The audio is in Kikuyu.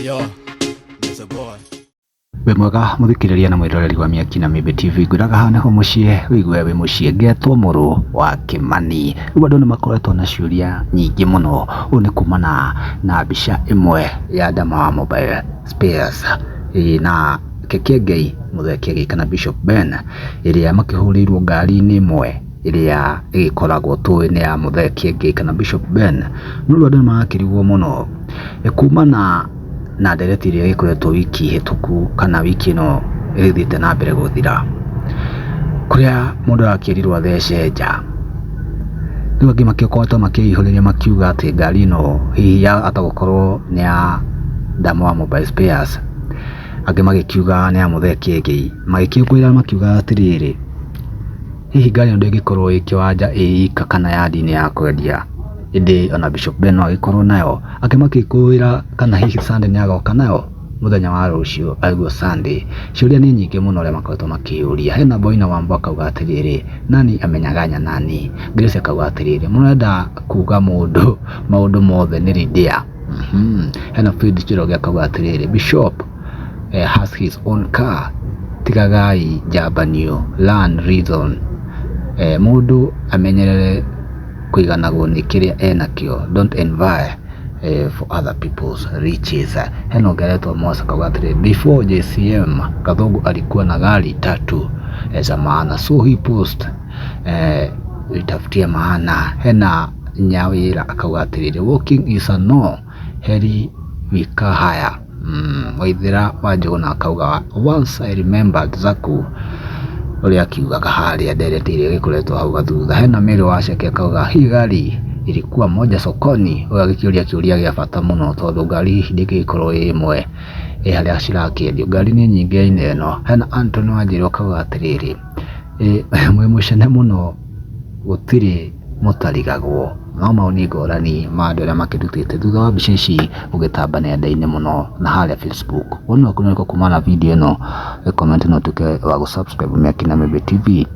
Yo, it's a boy. Wĩ mwega mũthikĩrĩria na mwĩroreri wa Mĩaki na Mĩmbi TV, ngwĩraga haha nĩho mũciĩ wĩigue wĩ mũciĩ, ngetwo mũrũ wa Kĩmani. Rĩu andũ nĩ makoretwo na ciũria nyingĩ mũno, ũũ nĩ kumana na mbica ĩmwe ya Dama wa Mobile Spares na Kĩengei Mũthee Kĩengei kana Bishop Ben ĩrĩa makĩhũrĩirwo ngari-inĩ ĩmwe ĩrĩa ĩgĩkoragwo tũĩ nĩ ya Mũthee Kĩengei kana Bishop Ben. No rĩu andũ nĩ marakĩrigwo mũno kumana na ndereti ĩrĩa ĩgĩkoretwo wiki hĩtũku kana wiki ĩno ĩgĩthiĩte na mbere gũthira, kũrĩa mũndũ arakĩrirwo athece nja. Rĩu angĩ magĩkoretwo makĩihũrĩria makiuga atĩ ngari ĩno hihi yahota gũkorwo nĩ ya Dama wa Mobile Spares, angĩ magĩkiuga nĩ ya Mũthee Kĩengei, magĩkĩũngũĩra makiuga atĩrĩrĩ, hihi ngari ĩno ndĩngĩkorwo ĩ kĩwanja ĩ ika kana yandi-inĩ ya kwendia, ĩndĩ ona Bishop Ben no agĩkorwo nayo. Angĩ makĩkũĩra kana hihi Sunday nĩ agoka nayo mũthenya wa rũciũ arĩguo Sunday. Ciũria nĩ nyingĩ mũno arĩa makoretwo makĩyũria. Hena Boina Wambua akauga atĩrĩrĩ, nani amenyaganya nani? Grace akauga atĩrĩrĩ, mũrenda kuga mũndũ maũndũ mothe nĩ Lydia. Hena Fred Njoroge akauga atĩrĩrĩ, Bishop has his own car, tigagai njambanio, learn reason. Mũndũ amenyerere kũiganagwo nĩ kĩrĩa enakĩo, don't envy for other people's riches. Hena ũngĩ aretwo Mosa akauga atĩrĩrĩ, before JCM Gathungu alikuwa na gari tatu za maana, so he post itafutie maana. Hena Nyawĩra akauga atĩrĩrĩ, walking is a no, heri wika haya. Waithera wa Njũgũna akauga once I remembered Zaku ũrĩa akiugaga harĩa ndereti ĩrĩa ĩgĩkoretwo hau gathutha. Hena Mary Waceke akauga hii gari ilikuwa moja sokoni. Ũyũ agĩkĩũria kĩũria gĩa bata mũno tondũ ngari hihi ndĩngĩgĩkorwo ĩ ĩmwe ĩ harĩa cirakĩendio, ngari nĩ nyingĩ aina ĩno. Hena Anthony Wanjirũ akauga atĩrĩrĩ, mwĩ mũcene mũno gũtirĩ mũtarigagwo. No maoni ngũrani ma andũ arĩa makĩrutĩte thutha wa mbica ici gũgĩtamba nenda-inĩ mũno na harĩa Facebook. Woni waku nĩ ũrĩkũ kumana na video ĩno? Comment na ũtuĩke wa gũ subscribe Mĩaki na Mĩmbi TV.